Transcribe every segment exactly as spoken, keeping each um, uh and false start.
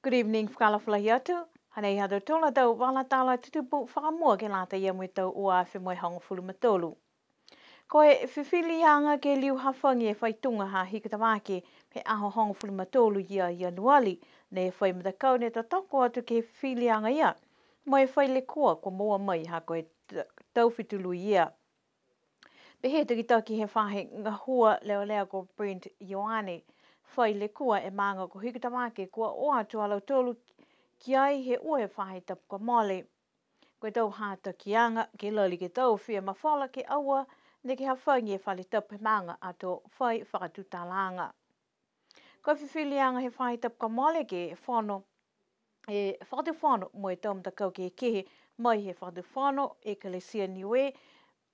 Good evening, fakaalofa lahi atu. Hanei ha tautolu a tau vala tala tutupu fakamua ke lata ia mo e tau ua afe mo e hogofulu ma tolu. Ko e fifiliaga ke liu hafagi e faituga ha Hikutavake he aho hogofulu ma tolu ia Ianuali, ne fai matakau ne totoko atu ke he fifiliaga ia, mo e fai lekua kua moua mai ha ko e t-, tau fitului ia. Pehē e takitaki he faahi gahua leoleo ko Brent Ioane, fai lekua e maaga ko Hikutavake kua o atu a lautolu ki ai he ua e faahi tapu kua mole. Ko e tau hatakiaga ke lali ke taofi e mafola ke aua neke hafagi e fale tapu he maaga ato fai fakatutalaaga. Ko e fifiliaga he faahi tapu kua mole ke fono e fakatufono mo e tau matakau kehekehe mai he fakatufono, Ekalesia Niue,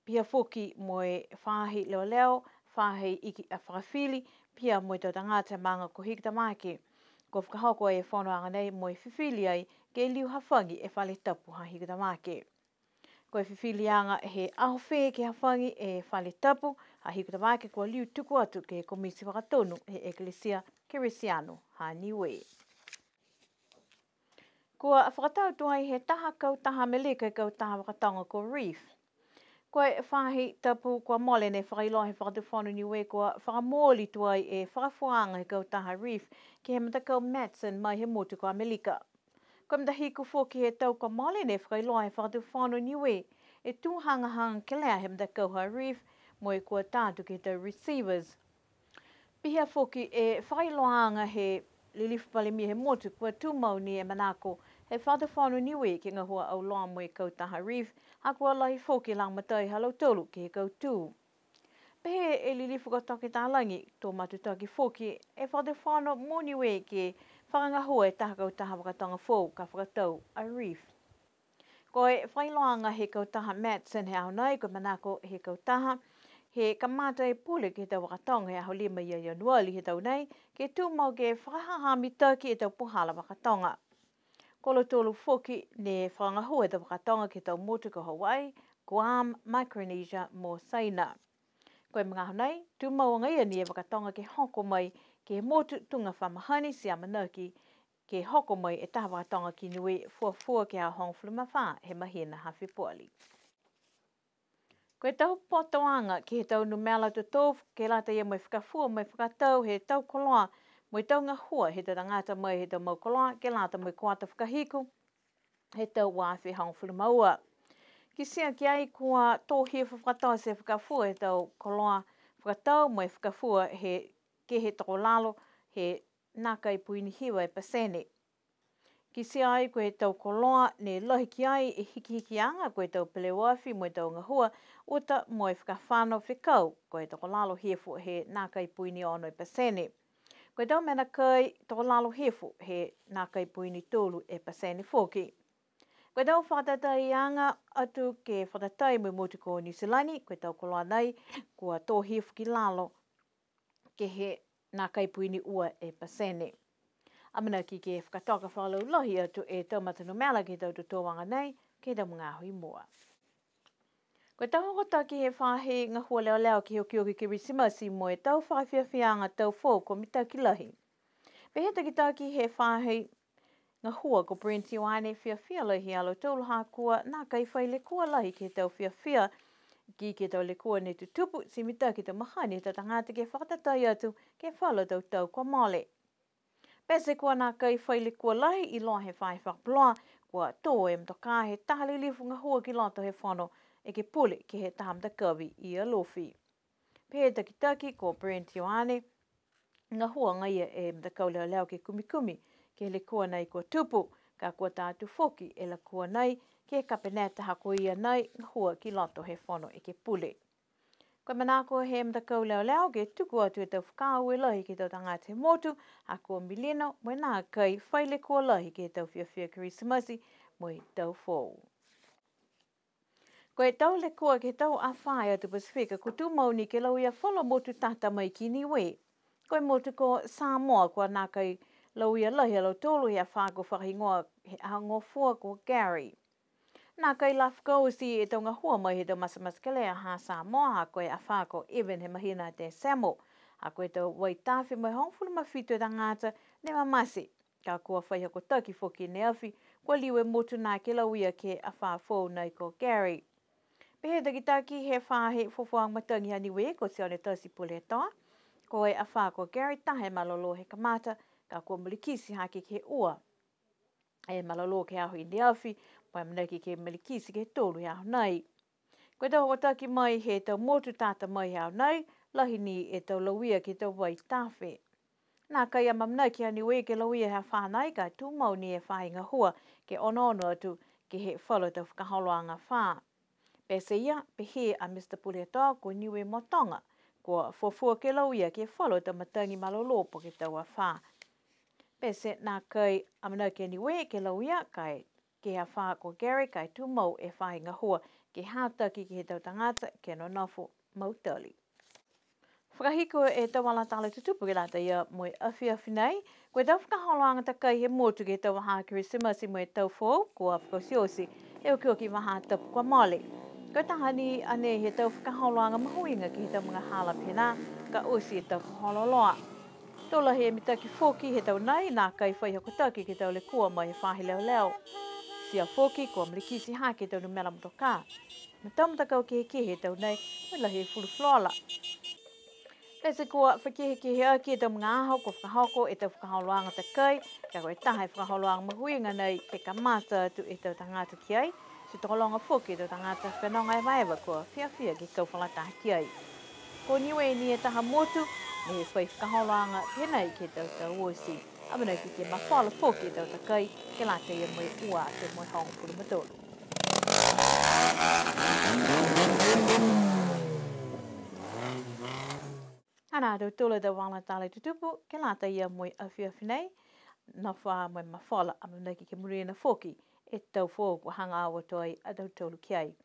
pihia foki mo e faahi leoleo, faahi iki a fakafili, pihia mo e tau tagata he maaga ko Hikutavake. Kua fakahoko e fonoaga nei mo e fifili ai ke liu hafagi e fale tapu ha Hikutavake. Ko e fifiliaga he aho fē ke hafagi e fale tapu ha Hikutavake kua liu tuku atu ke he Komiti Fakatonu he Ekalesia Kerisiano ha Niue. Kua fakatau tuai he taha kautaha Amelika e kautaha vakatoga ko Reef. Ko e faahi tapu kua mole ne fakailoa he Fakatufono Niue kua fakamooli tuai e fakafuaaga he kautaha Reef ke he matakau Matson mai he motu ko Amelika. Ko e matahiku foki he tau kua mole ne fakailoa he Fakatufono Niue e tū hagahaga kelea he matakau ha Reef mo e kua tā atu ke he tau receivers. Pihia foki e fakailoaaga he lilifu Palemia he motu kua tumau ni e manako he Fakatufono Niue ke gahua auloa mo e kautaha Reef, ha kua lahi foki e lagomatai ha lautolu ke he kautū. Pehē e lilifu ko Toke Talagi, to matutaki foki e Fakatufono mo Niue ke fakagahua e taha kautaha vakatoga foou ka fakatau a Reef. Ko e fakailoaaga he kautaha Matson he aho nei, ko e manako he kautaha he kamata e pule ke he tau vakatoga he aho lima ia Ianuali he tau nei, ke tumau ke fakahahami taki e tau puhala vakatoga. Ko lautolu foki ne fakagahua e tau vakatoga ke he tau motu ko Hawaii, Guam, Micronesia mo Saina. Ko e magaaho nei, tumau agaia ni e vakatoga ke hoko mai ke he motu tuga fa mahani ti amanaki ke hoko mai e taha vakatoga ki Niue fuafua ke he aho hogofulu ma fā he mahina ha Fepuali. Ko e tau potoaga ke he tau numela totou ke lata ia mo e fakafua mo e fakatau he tau koloa mo e tau gahua he tau tagata mai he tau mau koloa ke lata mo e kuata fakahiku he tau ua afe hogofulu ma ua. Kitia ki ai kua tō hifo fakatote e fakafua he tau koloa fakatau mo e fakafua he ke he tokolalo he nākai poini hiva e pasene. Kitia ai ko e tau koloa ne lahi ki ai e hikihikiaga ko e tau peleu afi mo e tau gahua uta mo e fakafano fekau ko e tokolalo hifo he nākai poini ono e pasene. Ko e tau mena kai tokolalo hifo he nākai poini tolu e pasene foki. Ko e tau fakatataiaga atu ke fakatatai mo e motu ko Niu Silani, ko e tau koloa nei kua tō hifo ki lalo ke he nākai poini ua e pasene. Amanaki ke fakatoka fakalaulahi atu e tau matanumela ke he tau totouaga nei ke he tau magaaho i mua. Ko e tau hokotaki he faahi gahua leoleo ke he okioki Kirisimasi mo e tau fakafiafiaaga tau foou kua mitaki lahi. Pehē e takitaki he faahi gahua ko Brent Ioane, fiafia lahi a lautolu ha kua nākai fai lekua lahi ke he tau fiafia, ki ke he tau lekua ne tutupu, ti mitaki e tau mahani he tau tagata ke fakatatai atu ke he falu a tau tau kua mole. Pete kua nākai fai lekua lahi iloa he faahi fakapuloa, kua tō e motokā he taha lilifu gahua ki loto he Fono Ekepule ke he taha matakavi i Alofi. Pehē e takitaki ko Brent Ioane, gahua agaia e matakau leoleo ke kumikumi ke he lekua nei kua tupu, ka kua tā atu foki e lekua nei ke he Kapeneta ha ko ia nei gahua ki loto he Fono Ekepule. Ko e manako he matakau leoleo ke tuku atu e tau fakaaue lahi ke he tau tagata he motu, ha kua milino mo e nākai fai lekua lahi ke he tau fiafia Kirisimasi mo e tau foou. Ko e tau lekua ke he tau afā he atu Pasifika, kua tumau ni ke lauia falu a motu tata mai ki Niue. Ko e motu ko Samoa, kua nākai lauia lahi a lautolu he afā kua fakahigoa he aho gofua ko Gary. Nākai la fakaoti e tau gahua mai he tau matematekelea ha Samoa, ha ko e afā ko Evan he mahina Tesemo. Ha ko e tau vaitafe mo e hogofulu ma fitu e tagata ne mamate. Ka kua fai hokotaki foki ne afi, kua liu e motu nā ke lauia ke he afā foou nai ko Gary. Pehē e takitaki he faahi fuafuaaga matagi ha Niue ko Sionetasi Pulehetoa, ko e afā ko Gary taha e malolō he kamata, ka kua malikiti hake ke he ua e malolō ke he aho i ne afi, mo e amanaki ke malikiti ke he tolu he aho nai. Ko e tau hokotaki mai he tau motu tata mai he aho nai, lahi ni e tau lauia ke he tau vai tafe. Nākai amaamanaki a Niue ke lauia he afā nai, ka e tumau ni e faahi gahua ke onoono atu ke he falu tau fakaholoaga afā. Pete ia, pehē a Mr Pulehetoa ko Niue mo Toga, kua fuafua ke lauia ke he falu tau matagi malolō po ke tau afā. Pete nākai amanaki a Niue ke lauia, ka e ke he afā ko Gary, ka e tumau e faahi gahua ke hataki ke he tau tagata ke nonofo mautali. Fakahiku e tau vala tala tutupu ke lata ia mo e afiafi nei, ko e tau fakaholoaga takai he motu ke he tau vahā Kirisimasi mo e tau foou, kua fakaotioti he okioki vahā tapu kua mole. Ko e taha ni a nei he tau fakaholoaga mahuiga ke he tau magahala pēnā, ka oti e tau fakaholo loa. To lahi e mitaki foki he tau nai, nākai fai hokotaki ke he tau lekua mai he faahi leoleo. Tia foki kua malikiti hake e tau numela motokā. Mo e tau matakau kehekehe he tau nei, mo e lahi e fulufuluola. Pete kua fakehekehe aki e tau magaaho kua fakahoko e tau fakaholoaga takai, ka ko e taha e fakaholoaga mahuiga nei ke kamata atu e tau tagata ki ai, ti tokologa foki e tau tagata fenoga evaeva kua fiafia ke kau fakalataha ki ai. Ko Niue ni e taha motu ne fai fakaholoaga pehē nai ke he tau tau oti. Amanaki ke mafola foki e tau takai ke lata ia mo e ua afe mo e hogofulu ma tolu. Hanā ha tautolu a tau vala tala tutupu ke lata ia mo e afiafi nei. Nofo ā mo e mafola, amanaki ke monuina foki e tau foou kua hagaao atu ai a tautolu ki ai.